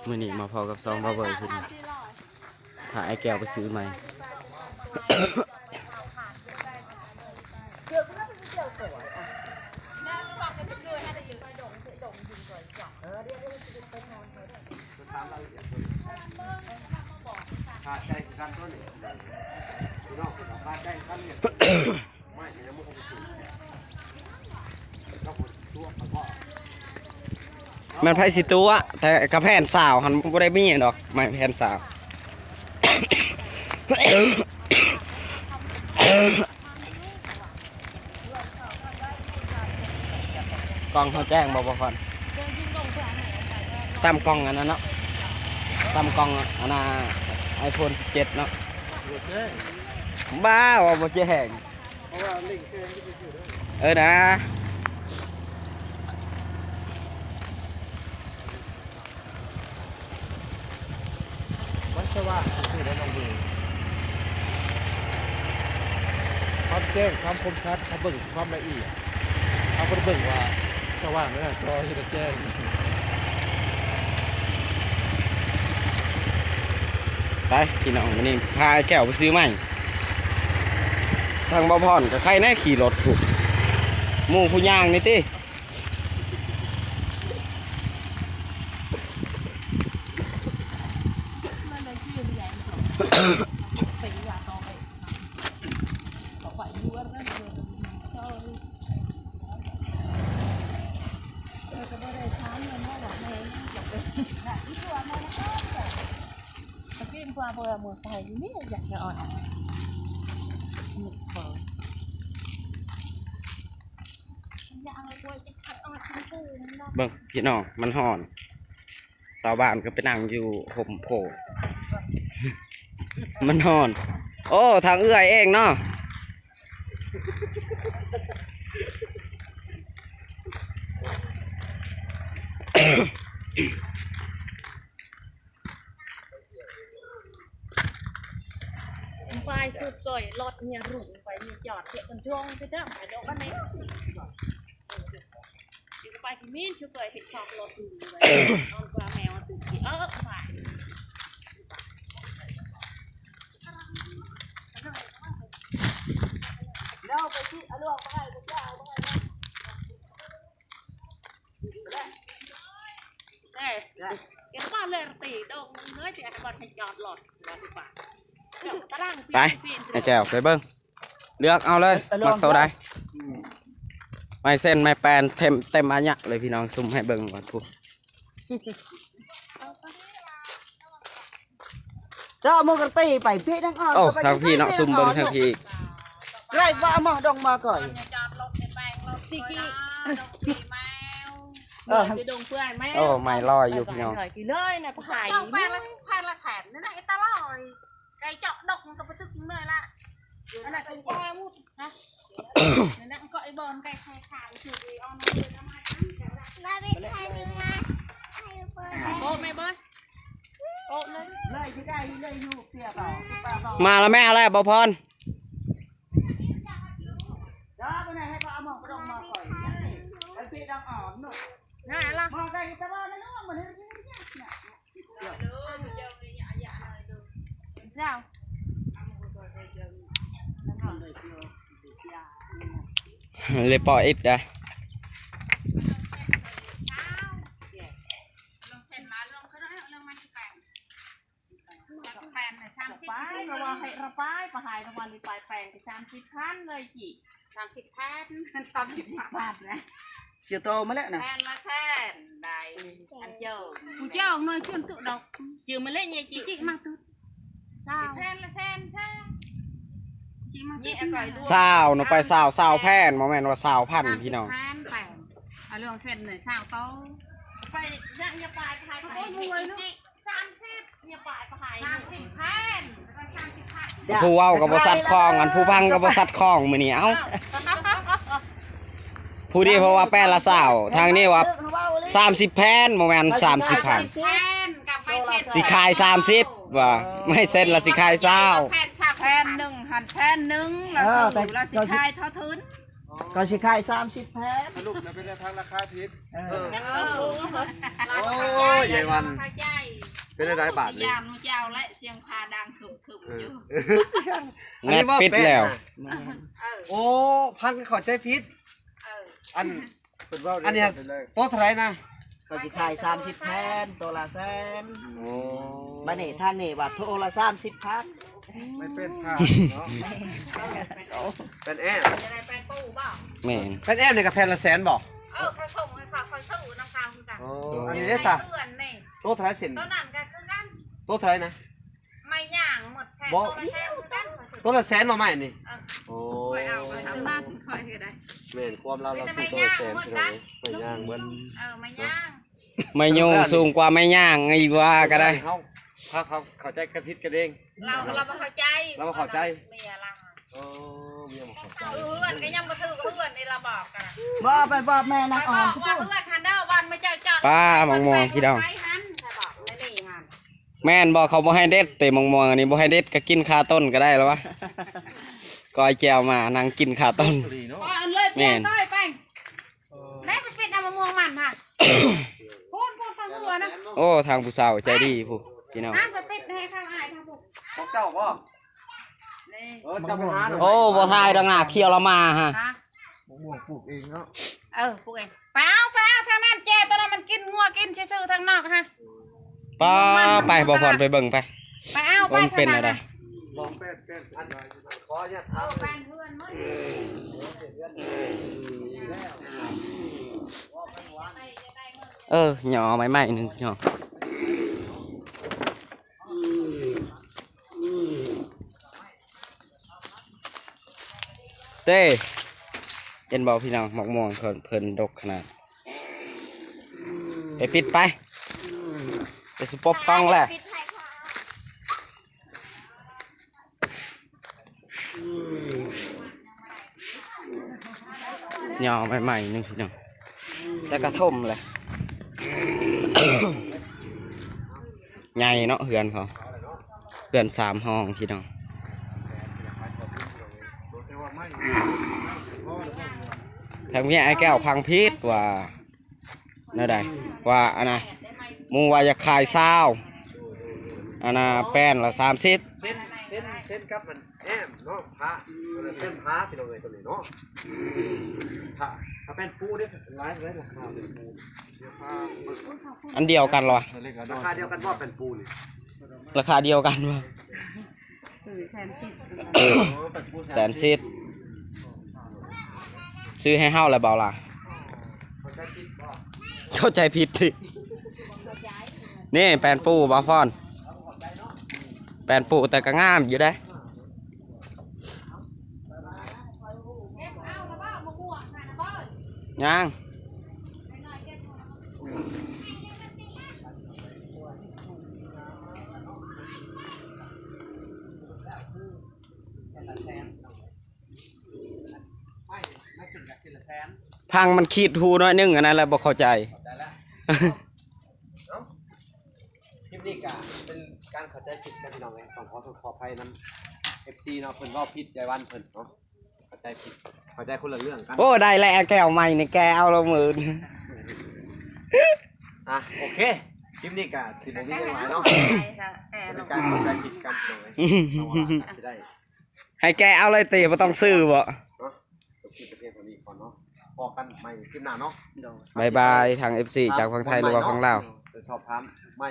ມື້ນີ້ມາພໍ້ກັບຊ່ອງບ່າວເບີຍ ຄື ພາອ້າຍແກ້ວໄປຊື້ໃໝ່. ແມ່ນໃຜຊິຕົວະ ແຕ່ກະແຜ່ນຊາວຫັ້ນບໍ່ໄດ້ມີຫຍັງດອກ ໄມ້ແຜ່ນຊາວ. ກ້ອງເຮົາແຈ້ງບໍ່ ບໍ່ພອນ? ສ່ຳກ້ອງອັນນັ້ນເນາະ ສ່ຳກ້ອງອັນນ່າ ໄອໂຟນສິບເຈັດເນາະ. ບ້າ ວ່າບໍ່ແຈ້ງ. ເອີນາ ມັນສະຫວ່າງຊື່ໆ ໄດ໋ນ້ອງເບີຍ. ຄວາມແຈ້ງ ຄວາມຄົມຊັດ ເຮົາເບິ່ງທີ່ຄວາມລະອຽດ ເຮົາບໍ່ໄດ້ເບິ່ງວ່າສະຫວ່າງໃນໜ້າຈໍເຮັດໃຫ້ແຈ້ງ. ໄປພີ່ນ້ອງ ມື້ນີ້ພາອ້າຍແກ້ວໄປຊື້ໃໝ່. ທາງບ່າວພອນກະໄຄແນ່ຂີ່ລົດພຸ້ນ ໝູ່ຜູ້ຍ່າງນີ້ຕິ. ເບິ່ງພີ່ນ້ອງ ມັນຮ້ອນ ຊາວບ້ານກະໄປນັ່ງຢູ່ຮົ່ມໂພ ມັນຮ້ອນ. ໂອ້ ທາງເອື້ອຍເອງເນາະ. ໄປສຸດຊອຍລົດເມຍລຸງໄປເມຍຈອດເທະກັນດອງໄປດຳໄປດອກອັນນີ້ ຢູ່ໄປທີ່ມີນຄືເຄີຍເຮັດຊອກລົດຢູ່ໄວ້ນອນກວ່າແມວຕື່ນຊິເອີບາດ. ໄປ ອ້າຍແກ້ວ ໄປເບິ່ງ ເລືອກເອົາເລີຍ ມັກໂຕໃດ. ໄມ້ເສັ້ນ ໄມ້ແປນ ເຕັມ ເຕັມອາຍະເລີຍພີ່ນ້ອງ ຊຸມໃຫ້ເບິ່ງກ່ອນພຸ້ນ. ເຈົ້າເອົາມືກະຕີໄປພີ້ນາງອອນ. ໂອ້ ທາງພີ້ເນາະ ຊຸມເບິ່ງທາງພີ້. ໄກວະເອົາມາດອງມາກ່ອຍ. ເອີ ດອງເປື່ອຍແມວ. ໂອ້ ໄມ້ລອຍຢູ່ພີ່ນ້ອງ. ເຈົ້າແຜ່ນລະ ແຜ່ນລະແສນນີ້ນະ ໄອ້ຕາລອຍ. ໄກ່ເຈາະດົກມັນກະປະຕຶກເນີ່ຍລະ. ອັນນັ້ນກະໄກ່ໝົດນະ. ນັ້ນກະໄອ້ບ່ອນໄກ່ໄຂ່ຂາຍຄືໄອ້ອອນເລີຍນະ. ໂອ້ ແມ່ເບີຍ. ໂອ້ ເລີຍ ເລີຍຊິໄດ້ເລີຍຢູ່ເສຍເບົາ. ມາລະແມ່ ເອົາແລ້ວ ບ່າວພອນ. ເລຍປໍອິດດາ. ແປນສາມສິບ ໄປລະວ່າໃຫ້ລະປາຍ ປະຫາຍລະວັນນີ້ປາຍແປງສາມສິບພັນເລີຍຈີ່. ສາມສິບພັນ ສາມສິບພັນນະ. ເຈໂຕມາແລ້ວນະ ແຜ່ນລະແສນໄດ໋. ອັນເຈົ້າ ຜູ້ເຈົ້າໜ່ວຍເຈື່ອນຕຸດອກ ຈື່ມາເລີຍເຍຈິ ຈິມັງຕຸດ. ແຜ່ນລະແສນຊະ ຈິມັງຕຸດ. ຊາວເນາະ ໄປຊາວ ຊາວແຜ່ນ ບໍ່ແມ່ນວ່າຊາວພັນພີ່ນ້ອງ. ແຜ່ນ ເອົາເລື່ອງເສັ້ນເລີຍ ຊາວໂຕ. ໄປຍະ ຍະປາຍ ຂາຍໄປ ໂອ້ຍ ສາມສິບ ເມຍປາຍປະຫາຍ ສາມສິບແຜ່ນ ສາມສິບແຜ່ນ. ຜູ້ເວົ້າກະບໍ່ສັດຄອງ ອັນຜູ້ຟັງກະບໍ່ສັດຄອງມື້ນີ້. ເອົ້າ ຜູ້ນີ້ເພິ່ນວ່າແປນລະຊາວ ທາງນີ້ວ່າສາມສິບແຜ່ນ ບໍ່ແມ່ນສາມສິບພັນ. ຊິຂາຍສາມສິບວ່າ ໄມ້ເສັ້ນລະຊິຂາຍຊາວ. ແຜ່ນໜຶ່ງຫັ້ນແສນໜຶ່ງ ລະ ເອີ ຊື້ລະຊິຂາຍທໍ່ທຶນ. ກະຊິຂາຍສາມສິບແຜ່ນ. ສະຫຼຸບແລ້ວເປັນແນວທາງລາຄາຜິດ. ເອີ ໂອ້ຍ ຍາຍວັນ ເຂົ້າໃຈ. ປັນຈັ່ງໃດບາດນີ້? ຢ້ານໝູ່ເຈົ້າແຫຼະ ສຽງຟ້າດັງຄຶມໆຢູ່. ເອີ ອັນນີ້ເວົ້າແປກນະ. ແນບປິດແລ້ວ. ແມ່ນ. ເອີ ໂອ້ ພັງເຂົ້າໃຈຜິດ. ເອີ ອັນ ເພິ່ນເວົ້າ ອັນນີ້ໂຕເທົ່າໃດນະ? ເຂົາຊິຂາຍສາມສິບພັນ ໂຕລະແສນ. ໂອ້ ບາດນີ້ທາງນີ້ວ່າໂຕລະສາມສິບພັນ. ໄມ່ເປັນພາບເນາະ. ແຜ່ນແອ້ມ ຈະໄດ້ແປ້ງປູບໍ່? ແມ່ນ. ແຜ່ນແອ້ມນີ້ກໍແຜ່ນລະແສນບໍ່? ເອີ ເຂົາສົ່ງໃຫ້ເຂົາ ເຂົາຊື້ນຳເຂົາຄືກັນ. ໂອ້ ອັນນີ້ເດ້ຊະ? ເພື່ອນນີ້ ໂຕເທົ່າໃດເສັ້ນ? ໂຕນັ້ນກໍຄືກັນ. ໂຕເທົ່າໃດນະ? ໄມ້ຍ່າງໝົດແທ້. ບໍ່ ໂຕລະແສນຄືກັນ. ໂຕລະແສນບໍ່ໄມ້ນີ້? ເອີ ໂອ້ ຂ້ອຍເອົາໄປທຳງານຂ້ອຍກໍໄດ້. ແມ່ນ ຄວາມລາວ ລາວຊື້ໂຕລະແສນ ພີ່ນ້ອງເອີຍ ໄມ້ຍ່າງເບິດ. ເອີ ໄມ້ຍ່າງ ໄມ້ຍູງສູງກວ່າໄມ້ຍ່າງອີກວ່າກໍໄດ້. ເຮົາ ເຮົາເຂົ້າໃຈກັນຜິດກັນເອງ. ລາວ ລາວບໍ່ເຂົ້າໃຈ ລາວບໍ່ເຂົ້າໃຈ. ເມຍລາວ ເອີ ເມຍບໍ່ເຂົ້າໃຈ. ເອີ ເຮືອນກໍຍັງບໍ່ຖືກເຮືອນນີ້ລາວບອກກັນ. ບໍ່ ໄປບອກແມ່ນາງອອນ ບອກວ່າເຮືອນຫັ້ນເດີ ບ່ອນມາເຈົ້າຈອດ ປ້າ ໝາກມ່ວງພີ່ນ້ອງ. ໄປຫັ້ນ ໄປບອກໃນນີ້ຫັ້ນ. ແມ່ນບໍ່ ເຂົາບໍ່ໃຫ້ເດັດເຕະ ໝາກມ່ວງອັນນີ້ບໍ່ໃຫ້ເດັດ ກໍກິນຄາຕົ້ນກໍໄດ້ລະວະ. ກ້ອຍແຈ່ວມານັ່ງກິນຄາຕົ້ນ. ແມ່ນ. ແມ່ໄປປິດເອົາມະມ່ວງມັນຫັ້ນ. ພຸ້ນໆ ທາງຫົວນະ. ໂອ້ ທາງຜູ້ສາວໃຈດີພຸ້ນພີ່ນ້ອງ. ຫັ້ນໄປປິດໃຫ້ທາງອ້າຍທາງພຸ້ນ. ຂອງເຈົ້າບໍ່? ນີ້ ເອີ ເຈົ້າໄປຫາ. ໂອ້ ບໍ່ຖ່າຍດອກນາ ຂຽວລະມາຮະ. ຮະ? ມະມ່ວງປູກເອງເນາະ. ເອີ ປູກເອງ. ໄປເອົາ ໄປເອົາທາງນັ້ນ ແຈຕົວນັ້ນມັນກິນ ງົວກິນຊື່ໆ ທາງນອກຮະ. ປ້າ ໄປ ບໍ່ພອນໄປເບິ່ງໄປ. ໄປເອົາໄປ ມັນເປັນແນວໃດ? ທາງນັ້ນນະ. ເອີ ຫຍໍໃໝ່ໆ ໜຶ່ງ ຫຍໍ. ເຕ້ ເຫັນບໍ່ພີ່ນ້ອງ ໝາກມ່ວງເພິ່ນ ເພິ່ນດົກຂະໜາດ. ໄປປິດໄປ ໄປສະປົບກ້ອງແຫຼະ. ຫຍໍໃໝ່ໆ ໜຶ່ງພີ່ນ້ອງ ແລ້ວກະຖົມແຫຼະ. ໃຫຍ່ເນາະເຮືອນເຂົາ ເຮືອນສາມຫ້ອງພີ່ນ້ອງ. ທາງເມຍອ້າຍແກ້ວຟັງຜິດວ່າແນວໃດ ວ່າອັນນະ ໝູ່ວ່າຢາກຂາຍຊາວ ອັນນະ ແປ້ນລະສາມສິບ. ເຊັ່ນ ເຊັ່ນ ເຊັ່ນກັບມັນ ແອ້ມເນາະ ພະ ເປັນພະພີ່ນ້ອງເອີຍ ຕົວນີ້ເນາະ ພະ ຖ້າແປ້ນປູເດ້ ຫຼາຍເທົ່າໃດລາຄາແປ້ນປູ? ອັນດຽວກັນລະວະ? ລາຄາດຽວກັນບໍ່ແປ້ນປູນີ້? ລາຄາດຽວກັນວະ? ຊື້ແສນສິບ ໂອ້ ແປ້ນປູ ແສນສິບ ຊື້ໃຫ້ເຮົາແລ້ວບໍ່ລະ? ເຂົ້າໃຈຜິດບໍ່? ເຂົ້າໃຈຜິດຕິ. ນີ້ແປ້ນປູບໍ່ພອນ? ແປ້ນປູແຕ່ກໍງາມຢູ່ເດ້. ຍັງ ພັງມັນຂີດຫູໜ້ອຍໜຶ່ງ ອັນນັ້ນແຫຼະບໍ່ເຂົ້າໃຈ. ເອົ້າ ຄລິບນີ້ກະເປັນການເຂົ້າໃຈຜິດກັນພີ່ນ້ອງເອີຍ ຕ້ອງຂໍໂທດຂໍອະໄພນຳ ເອັຟຊີ ເນາະ ເພິ່ນເວົ້າຜິດໃຈວັນເພິ່ນເນາະ ເຂົ້າໃຈຜິດ ເຂົ້າໃຈຄົນລະເລື່ອງກັນ. ໂອ້ ໄດ້ແລ້ວແກ້ວໃໝ່ນີ້ ແກ້ເອົາລະມື້. ອ່ະ ໂອເຄ ຄລິບນີ້ກະຊິບໍ່ມີຫຍັງຫຼາຍເນາະ ເປັນການເຂົ້າໃຈຜິດກັນພີ່ນ້ອງເອີຍ ເພາະວ່າກະຊິໄດ້ ໃຫ້ແກ້ເອົາເລີຍຕິ ບໍ່ຕ້ອງຊື້ບໍ? ເນາະ ຈົບຄລິບແຕ່ພຽງເທົ່ານີ້ກ່ອນເນາະ ພໍ້ກັນໃໝ່ຄລິບໜ້າເນາະ. ບາຍບາຍ ທາງ ເອັຟຊີ ຈາກຝັ່ງໄທ ຫຼືວ່າຝັ່ງລາວ ໄປສອບຖາມ